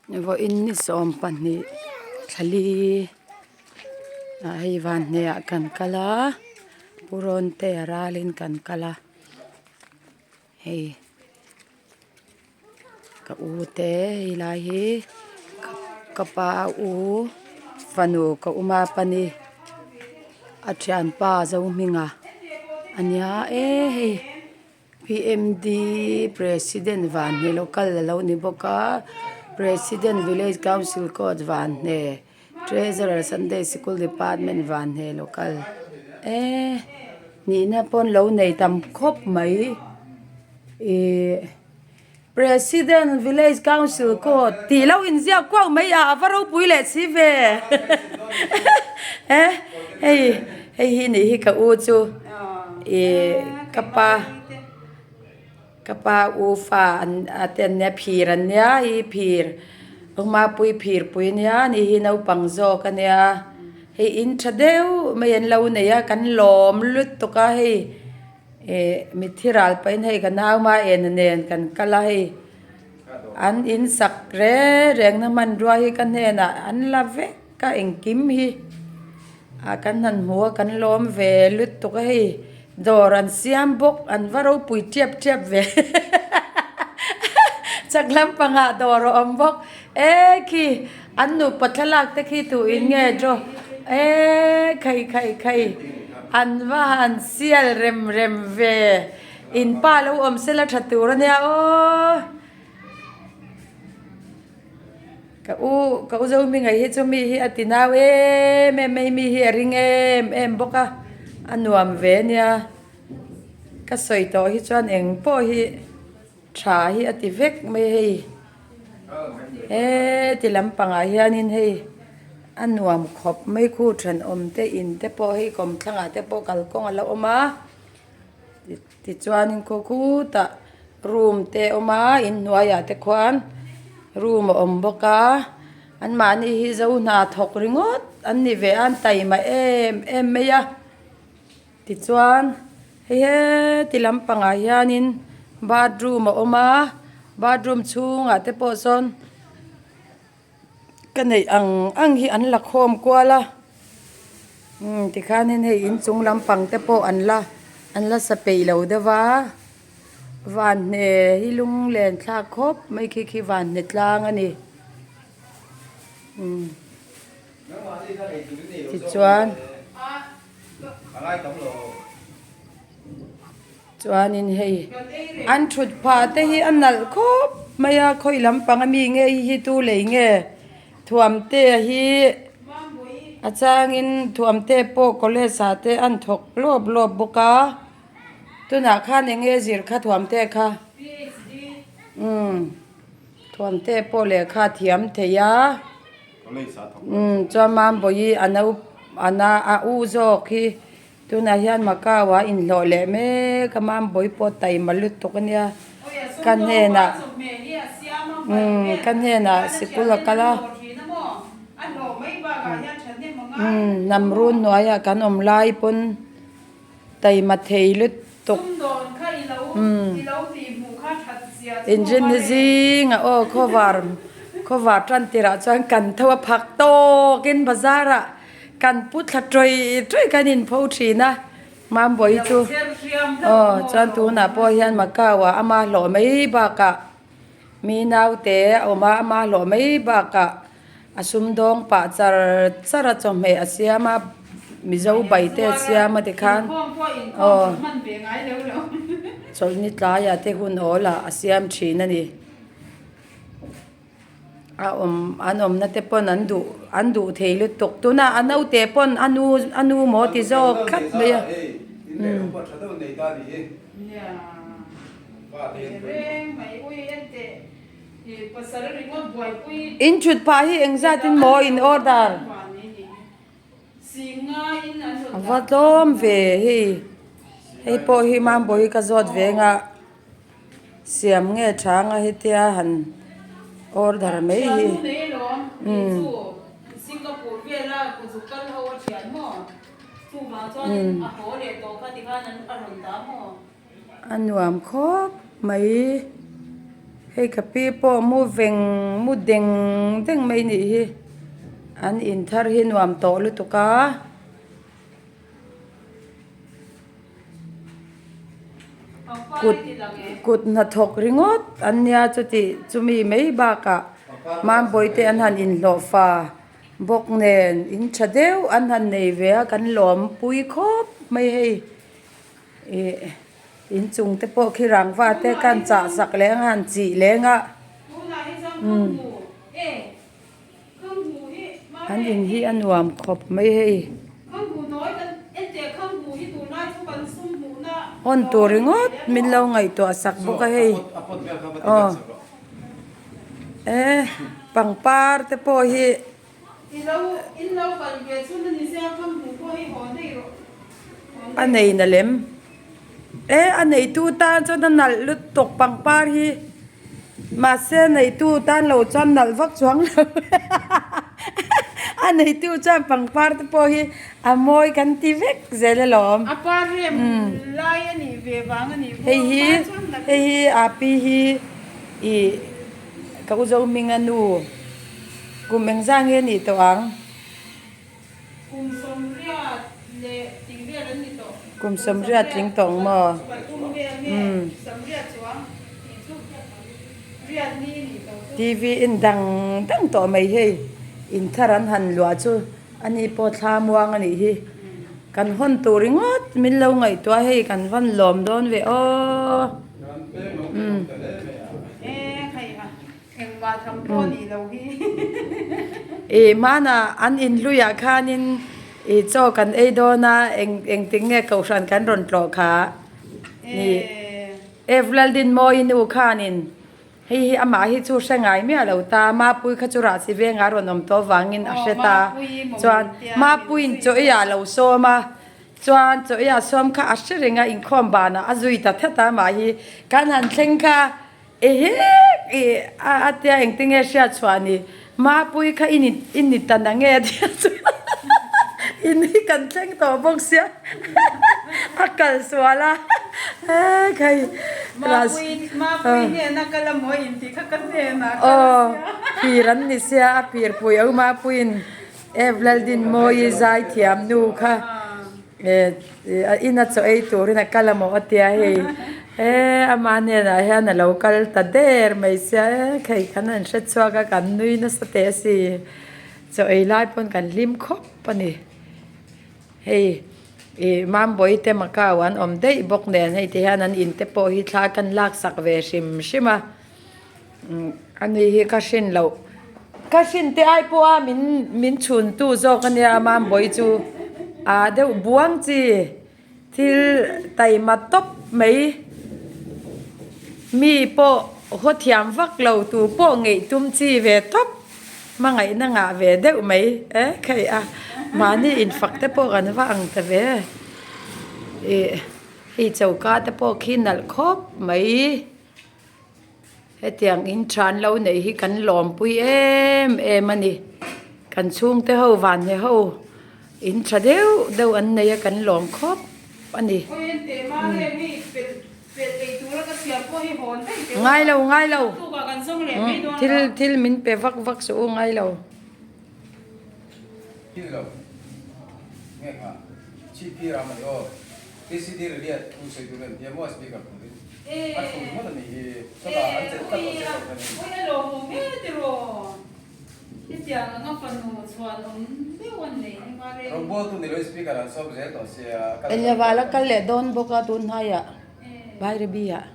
Vawiin ni 12 thla li ah hei vanhneh ah kan kal a pu rawnte a ralin kan kal a hei ka u te hei lai hi ka pa u fanu ka u mapani a thianpa Zohminga a nia e hei. P_m_d president Vanhne local a lo ni bawk a president village council court Vanhne treasurer sunday sikul department Vanhne local eee nihna pawn lo nei tam khawp mai ihh president village council court tih lo inziak kuau mai a a va ropui leh si ve he hei hei hi nih hi ka u chu. Ihh ka pa ka pa u fa an a te an nia phir an nia hi phir Awmapui phir pui a nia ani hi naupang zawk a nia hei in tha deuh mai an lo nei a kan lawm lutuk a hei ih mitthi ral pahin hei ka nau hma ena nen kan kal a hei an in sak reng reng na hmanrua hi ka hnenah an la vek. Ka engkim hi ah kan han hmu a kan lawm ve lutuk a hei dawr an siam bawk an va ropui tep tep ve chak lampangah dawr a awm bawk e khi an nupa thlalak te khi tu in nge draw e khai khai khai an va han sial rem rem ve in pa lo awm sela tha tur ania aw. Ka u ka u Zohminga hi chu mi hi a ti nau em em mai mi hi a ring em em bawk a a nuam ve ania ka sawi tawh hi chuan eng pawh hi tha hi a ti vek mai hei heti lampangah hianin hei a nuam khawp mai khu thenawm te in te pawh hei kawmthlangah te pawh kalkawng a la awm a. Tichuanin khaw khutah room te a awm a inhnuaiah te khuan room a awm bawk a anmahni hi zo hna thawk ringawt an ni ve a an taima em em mai a tichuan hei heti lampangah hianin bathroom a awm a bathroom chhungah te pawh sawn. Ka neih ang ang hi an la khawm kual a umm tikhanin hei inchung lampang te pawh an la an la sa peih lo deuh a vanhne hi lunglen thlak khawp mai khi khi vanhne tlang a ni umm tichuan. Chuanin hei an thut phah te hi a nalh khawp mai a khawi lampang ami nge hei hi tu lei nge thuamte hi a changin thuamte pawh college ah te an thawk lawp lawp bawk a tunah khan eng nge zir kha thuamte kha umm thuamte pawh lehkha a thiam thei a umm chuan mambawi a no a na a u zawk hi. Tunah hian Macau ah inhlawh leh mek a Mambawi pawh taima lutuk a nia ka hnenah umm ka hnenah sikul a kal a umm hnam run hnuaiah kan awm lai pawn taima thei lutuk umm inrinni zingah aw khawvar khawvar tan tirah chuan kan tho a phak tawkin bazar ah. Kan pu thla tawih tawih kan inpho thin a, Mambawi chu aw chuan tunah pawh hian Macau ah ama hlawh mai bakah mi naute a awm a, ama hlawh mai bakah a sumdawng pah char char a chawhmeh a siam a, Mizo bai te a siam a tikhan aw chawlhni tlaiah te hun awl ah a siam thin a ni. A awm an awmna te pawn an duh an duh thei lutuk tunah a naute pawn a nu a nu maw ti zawk tlat mai a umm. In thut phah hi engzat in maw in order a va tlawm ve hei hei pawh hi mambawi hi ka zawt ve ang a. Siam nge tha anga hetia han order mai hi umm umm a nuam khawp mai. Hei ka pi pawh mu veng mu deng deng mai nih hi an in thar hi nuam tawh lutuk a. Kut kut hnathawk ringawt an nia chuti chumi mai bakah Mambawi te an han inhlawh fa bawk nen in tha deuh an han nei ve a kan lawm pui khawp mai hei ih inchung te pawh khi rangva te khan chah sak leh ang a han chih leng a umm an in hi a nuam khawp mai hei hawn tur ringawt min lo ngaihtuah sak bawk a hei aw e pangpar te pawh hi. A nei na lem e a neitu tan chuan a nalh lutuk pangpar hi mahse a neitu tan lo chuan nalh vak chuang lo a neitu chuan pangpar te pawh hi a mawi kan ti vek zel alawm hei hi hei hi api hi ih ka u zo hminga nu. Kum engzah nge nih tawh ang? Kum 80 leh tling vel an ni tawh. Kum 80 tling tawh ang maw? Umm. TV in dang dang tawh mai hei. In thar an han luah chu ani pawh thla muang a nih hi. Kan hawn tur ringawt min lo ngaihtuah hei kan van lawm dawn ve aw. Umm. Engmah tham pawh a nih loh hi. Ih hmanah an inhluiah khanin ih chaw kan ei dawn a eng engtik nge kohhran kan rawn tlawh kha nih F Laldinmawi nu khanin hei hi amah hi chu hre ngai miah lo ta Mapui kha chu rahsi vengah a rawn awm tawh avangin a hre ta chuan Mapuiin chaw eiah a lo sawm a chuan chaw eiah sawm kha a hre reng a inkhawm banah a zui ta that a amah hi kan han thleng kha. Ehe ih a tia engtin nge hriat chhuah ni Mapui kha i ni i ni ta na nge tia chuan in hi kan thleng tawh bawk sia a kal sual a e khai Mapui Mapui hnena kal a mawi in tih kha ka hnenah kal aw phir an ni sia a phir pui au Mapuiin Eve Laldinmawii zaithiam nu kha. Ina chaw ei turin a kal a maw a tia hei e ama hnenah hian a lo kal ta der mai sia e khei kan han hre chhuak a kan nui nasa teh a si chaw ei lai pawn kan hlim khawp a ni hei ih mambawi te macau an awm daih bawk nen hei ti hian an in te pawh hi thla kan lak sak ve hrim hrim a. Ani hi ka hrin loh. Ka hrin te ai pawha min min chhun tu zawk a nia Mambawi chu aa deuh buang chi thil taima tawp mai mi pawh haw thiam vak lo tu pawh ngeih tum chi ve tawp hmangaihna ngah ve deuh mai e khei a mahni infak te pawh kan va ang ta ve ih hei choka te pawh khi nalh khawp mai. Hetiang in than lo neih hi kan lawmpui em em a ni. Kan chhungte ho vanhne ho in tha deuh deuh an nei a kan lawm khawp a ni. Ngai lo ngai lo thil thil min pe vak vak suh u ngai lo. Englevala kal leh dawn bawk a tun hnaiah Bairabi ah.